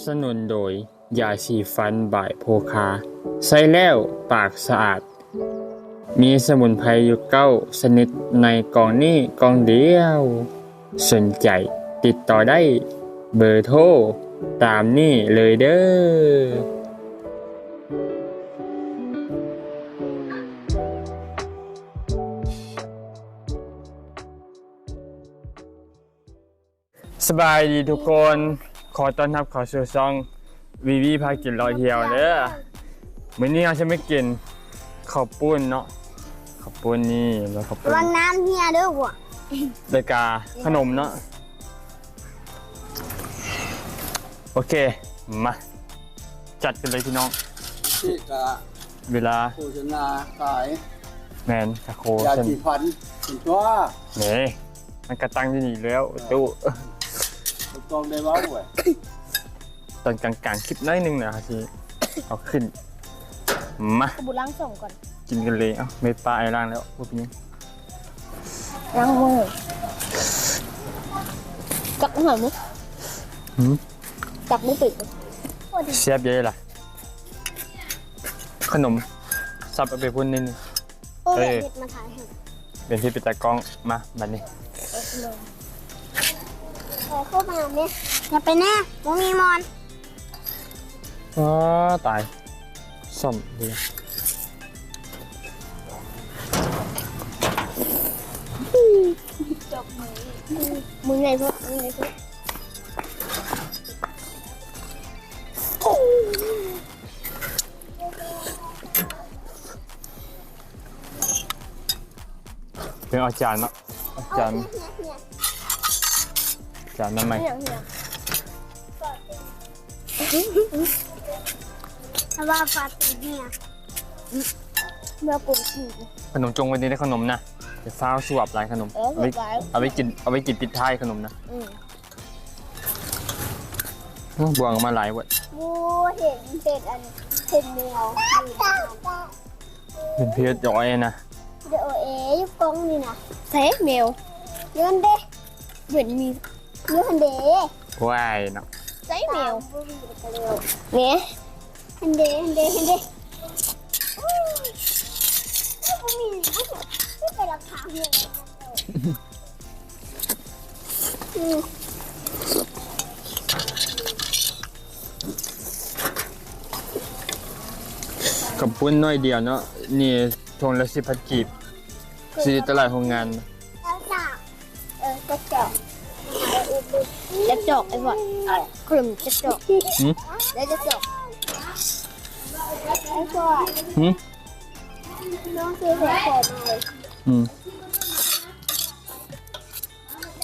ສະໜູນໂດຍ ຢາສີຟັນບາຍໂພຄາ ໃຊ້ແລ້ວປາກສະອາດ ມີສະໝຸນໄພຢູ່ເກົ້າຊະນິດໃນກ່ອງນີ້ກ່ອງດຽວ. ສົນໃຈຕິດຕໍ່ໄດ້ເບີໂທຕາມນີ້ເລີຍເດີ້. ສະບາຍດີທຸກຄົນ, ຂໍຕ້ອນຮັບເຂົ້າສູ່ຊ່ອງ ວີວີ ພາກິນເລາະທ່ຽວເດີ້. ມື້ນີ້ເຮົາຈະມາກິນເຂົ້າປຸ້ນເນາະ, ເຂົ້າປຸ້ນນີ້ ແລ້ວເຂົ້າປຸ້ນ ລະວັງນ້ຳເຮຍເດີ້. ແລ້ວກະຂະໜົມເນາະ. ໂອເຄ ມາ ຈັດກັນເລີຍພີ່ນ້ອງ. ເກະກະ ເວລາໂຄສະນາຂາຍ. ແມ່ນ ກະໂຄ ຢາສີຟັນເປັນຕົວນີ້ ມັນກະຕັ້ງຢູ່ນີ້ແລ້ວ ເອີ ຕູ້ ບໍ່ຕ້ອງໄດ້ເວົ້າເວີຍ. ຕອນກາງໆຄລິບໜ້ອຍໜຶ່ງນະ ເຮົາຊິເອົາຂຶ້ນ. ມາ ກະບຸລ້າງສອງກ່ອນ ກິນກັນເລີຍ. ເອົ້າ ແມ່ປ້າອ້າຍລ້າງແລ້ວ ບໍ່ເປັນຫຍັງ. ລ້າງມື ຈັບຫອມ. ຫືມ? ຈັບບໍ່ເປັນ. ແຊບເດ້ລະ ຂະໜົມ. ສັບເອົາໄປພຸ້ນໜຶ່ງ. ໂອ້ ເອີ ເປັນເຮັດມາຖ່າຍໃຫ້ ເປັນເຮັດເປັນຕາກ້ອງ. ມາ ບາດນີ້ ເອີ ເຂົ້າມາແມ່. ຢ່າໄປແນ່ ບໍ່ມີໝອນ. ອ້າ ຕາຍ ສ້ອມເດ. ມືໃຫຍ່ໂພດ ມືໃຫຍ່ໂພດ. ເປັນອາຈານເນາະ ອາຈານ ເອົາ ຈານມາໃໝ່. ຫຍັງ ຫຍັງ ຖ້າວ່າປາຕີເຮຍ ເມື່ອໂກງ ຂະໜົມຈົ່ງໄວ້ນີ້ເດ້ ຂະໜົມນະ. ຢ່າຟ້າວສວບຫຼາຍຂະໜົມ. ເອີ ເອົາໄວ້ ສວບຫຼາຍ ເອົາໄວ້ກິນ ເອົາໄວ້ກິນປິດທ້າຍຂະໜົມນະ. ອືມ ໂອ້ ບ່ວງອອກມາຫຼາຍເວີດ. ໂອ້ ເຫັນ ເຫັນອັນ ເຫັນແມວ ເປັນເພດດອຍນະ ດອຍຢູ່ກ້ອງນີ້ນະ. ໃສແມວ? ຢູ່ຫັ້ນເດ້ ເຫັນມີ ຢູ່ຫັ້ນເດ້. ວ້າຍເນາະ ໃສແມວ? ນີ້ ຫັ້ນເດ້ ຫັ້ນເດ້ ຫັ້ນເດ້. ໂອ້ຍ ບໍ່ມີ ບໍ່ໄປລັກພາເຮືອນ. ເຂົ້າປຸ້ນໜ້ອຍດຽວເນາະ ນີ້ ຖົງລະສິບພັນກີບ ຊື້ຢູ່ຕະຫຼາດໂຮງງານ. ເອີ ຈັກຈອກ ຈັກຈອກ ໄອ້ບອດ ຂະໜົມຈັກຈອກ. ຫືມ? ໄດ້ຈັກຈອກ ໄອ້ບອດ. ຫືມ? ນ້ອງຊື້ຫົວຂອງມາເລີຍ. ອືມ.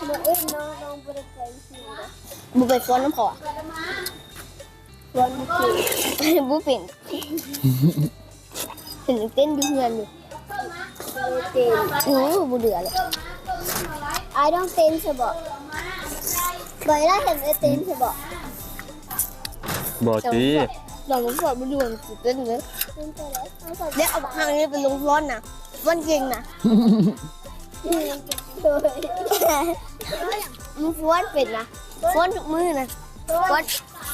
ບໍ່ເອີ້ນນ້ອງ ນ້ອງບໍ່ໄດ້ໄປຊິເດ້. ບໍ່ໄປຟ້ອນນຳເຂົາອະ? ຟ້ອນບໍ່ເກັ່ງ ບໍ່ເປັນ. ເຫັນເຕັ້ນຢູ່ເຮືອນຢູ່. ບໍ່ເຕັ້ນ. ໂອ້ ບໍ່ເຫຼືອເລີຍ. ອ້າຍຕ້ອງເຕັ້ນຊະບໍ? ບໍ່ໄດ້ເຫັນອ້າຍເຕັ້ນຊະບໍ? ບໍ່ຕິ. ດອກມັນສອດບໍ່ດວນຊິເຕັ້ນເລີຍ. ເຕັ້ນໄປເລີຍ. ດຽວເອົາບັກຮັກນີ້ໄປລົງຟ້ອນນະ. ຟ້ອນເກັ່ງນະ. ມັນຟ້ອນເປັນນະ. ຟ້ອນທຸກມື້ນະ. ຟ້ອນ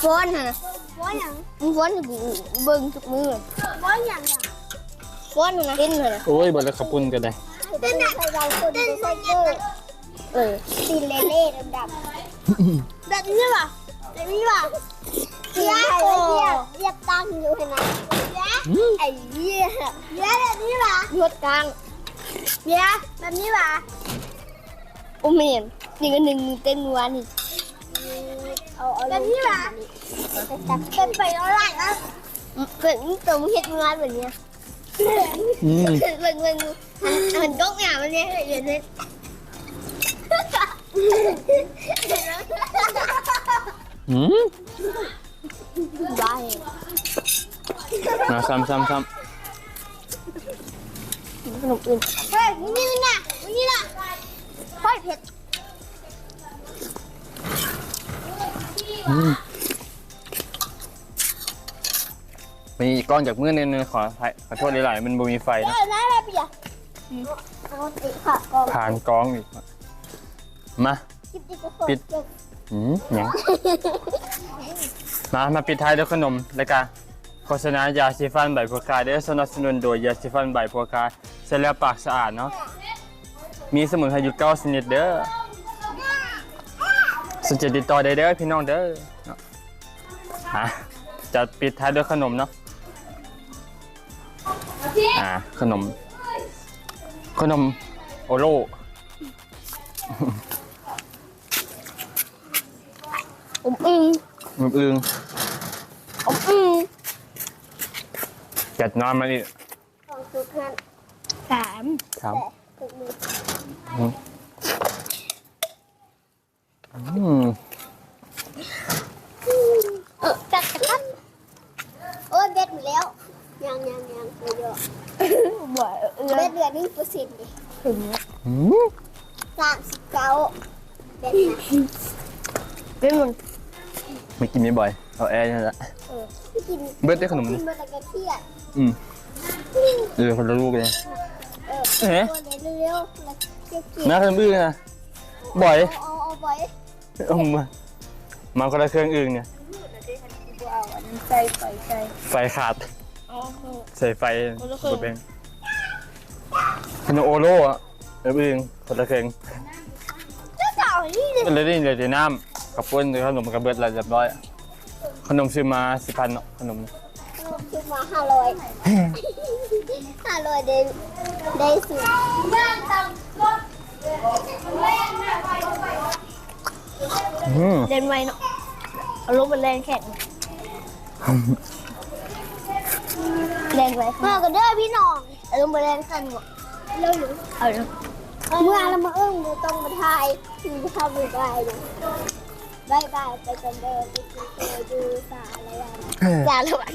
ຟ້ອນຫັ້ນນະ. ຟ້ອນຫຍັງ? ມັນຟ້ອນໃຫ້ກູເບິ່ງທຸກມື້. ຟ້ອນຫຍັງ? ຟ້ອນຫັ້ນນະ. ເຕັ້ນຫັ້ນນະ. ໂອ້ຍ ເບິດແລ້ວ ເຂົ້າປຸ້ນກະໄດ້. ເຕັ້ນນະ. ເຕັ້ນ ເອີ ຕີນເລໆ ດຳໆ ແບບນີ້ຫວາ? ແບບນີ້ຫວາ? ເຫຍ ເຫຍ ເຫຍ ຕັ້ງຢູ່ຫັ້ນນະ. ເຫຍ ອືມ ໄອ້ເຫຍ ເຫຍ ແບບນີ້ຫວາ? ຍົດກາງ ເຫຍ ແບບນີ້ຫວາ? ໂອ້ແມ່ນ ນີ້ກະໜຶ່ງມືເຕັ້ນມື້ວານນີ້. ເອົາ ເອົາ ແບບນີ້ຫວາ? ເຕັ້ນໄປເທົ່າໃດນະ? ເປັນໂຕເຮັດງານແບບນີ້. ອືມ ເບິ່ງ ເບິ່ງ ເບິ່ງ ຫັນ ຫັນກ້ອງໜ້າມັນແດ່ ເຫັນເດ້. ອືມ ບ້າແຮງ. ມາ ຊ້ຳ ຊ້ຳ ຊ້ຳ ຂະໜົມອື່ນ. ເຮີ້ຍ ມື້ນີ້ນະ ມື້ນີ້ນະ ໂອ້ຍ ເຜັດ. ອືມ. ມີກ້ອງຈັກມື້ໜຶ່ງ ຂໍ ຂໍໂທດຫຼາຍໆ ມັນບໍ່ມີໄຟເນາະ. ຜ່ານກ້ອງອີກ. ມາ ປິດ ປິດ ປິດ ປິດ. ອືມ ຫຍັງ? ມາ ມາປິດທ້າຍດ້ວຍຂະໜົມ ແລ້ວກະໂຄສະນາຢາສີຟັນໃບໂພຄາເດີ້. ສະໜັບສະໜູນໂດຍຢາສີຟັນໃບໂພຄາ ໃຊ້ແລ້ວປາກສະອາດເນາະ, ມີສະໝຸນໄພຢູ່ເກົ້າຊະນິດເດີ້. ສົນໃຈຕິດຕໍ່ໄດ້ເດີ້ພີ່ນ້ອງເດີ້ເນາະ. ອ່ະ ຈະປິດທ້າຍດ້ວຍຂະໜົມເນາະ. ອ່າ ຂະໜົມ ຂະໜົມໂອໂລ ອົບອຶ່ງ ອົບອຶ່ງ ອົບອຶ່ງ ຈັດໜ້ອຍມາອີກ ສອງຊຸດຫັ້ນ ສາມ ສາມ ແປດ ຫົກມື້ ອືມ ອືມ ເອີ ຈັດກັນ ໂອ້ຍ ເບັດໝົດແລ້ວ ຍັງໆໆ ບໍ່ເຍາະ ບໍ່ເອື້ອ ເບັດເຫຼືອໜຶ່ງເປີເຊັນເດ້ ອືມ ສາມສິບເກົ້າ ເບັດນະ ເປັນໝົດ ໄປກິນບໍ່ບ່ອຍ ເອົາແອຢູ່ຫັ້ນລະ ເອີ ໄປກິນ ເບິດເດ້ຂະໜົມ ກິນເບິດແລ້ວກໍຄຽດ ອືມ ເອີ ຄົນລະລູກເລີຍ ເອີ ເອີ ເລັວໆ ແລ້ວກໍກິນ ນະ ຂະໜົມອື່ນນະ ບ່ອຍ ເອົາ ເອົາ ເອົາບ່ອຍ ເອົາມາ ມາຄົນລະເຄື່ອງອື່ນນີ້ ບໍ່ເອົາອັນນັ້ນໃສ່ ໄຟໃສ່ ໄຟຂາດ ອໍ ໃສ່ໄຟ ຄົນລະເຄື່ອງ ບໍ່ແບ່ງ ຂະໜົມໂອໂລອະ ອື່ນຄົນລະເຄື່ອງ ແລ້ວກໍເອົາອັນນີ້ເດ ເລີຍນີ້ເລີຍແຕ່ນ້ຳ ເຂົ້າປຸ້ນ ຂະໜົມກໍເບິດລະຮຽບຮ້ອຍ ຂະໜົມຊື້ມາສິບພັນເນາະ ຂະໜົມ ຊື້ມາຫ້າຮ້ອຍ ຫ້າຮ້ອຍ ໄດ້ ໄດ້ຊື້ ອືມ ແລ່ນໄວເນາະ ອາລົມມັນແລ່ນແຂງ ແລ່ນໄວ ມາກັນເດີ້ພີ່ນ້ອງ ອາລົມມັນແລ່ນແຂງເນາະ ເອົາເດີ້ ເມື່ອລະມາເອີ້ງ ບໍ່ຕ້ອງມາຖ່າຍ ຄືເຮົາບໍ່ໄດ້ເນາະ ບາຍບາຍ ໄປກ່ອນເດີ້ ໄປກິນເຂົ້າຢູ່ສາລະວັນ ສາລະວັນ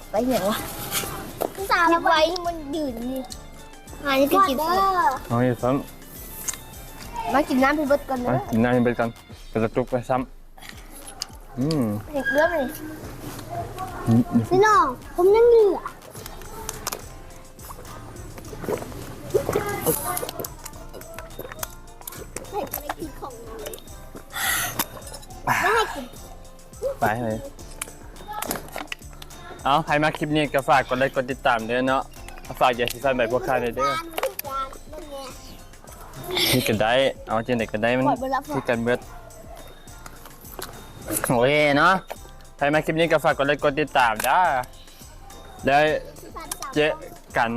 ໄປຫຍັງວະ ສາລະວັນ ມັນຢືນນີ້ ຫານີ້ໄປກິນ ເອົາອີກຊ້ຳ ມາກິນນ້ຳໃຫ້ເບິດກ່ອນເດີ້ ມາກິນນ້ຳໃຫ້ເບິດກ່ອນ ເປັນກະຕຸກໄປຊ້ຳ ອືມ ເຫຼືອໄປ ອືມ ພີ່ນ້ອງ ຜົມຍັງເຫຼືອ ໃຜກໍໄດ້ກິນຂອງມັນເລີຍ ບໍ່ໃຫ້ກິນ ໄປເລີຍ ເອົາ ໃຜມັກຄລິບນີ້ກໍຝາກກົດໄລກົດຕິດຕາມເດີ້ເນາະ ຝາກຢາສີຟັນໃບໂພຄາແດ່ເດີ້ ນີ້ກໍໄດ້ ເອົາຈັ່ງໃດກໍໄດ້ ມັນຄືກັນເບິດ ໂອເຄເນາະ ໃຜມັກຄລິບນີ້ກໍຝາກກົດໄລກົດຕິດຕາມເດີ້ ແລ້ວເຈີກັນ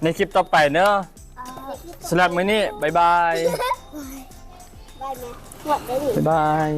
ໃນຄລິບຕໍ່ໄປເດີ້ ສຳລັບມື້ນີ້ ບາຍບາຍ ບາຍແມ່ ຫວດໄດ້ນີ້ ບາຍບາຍ.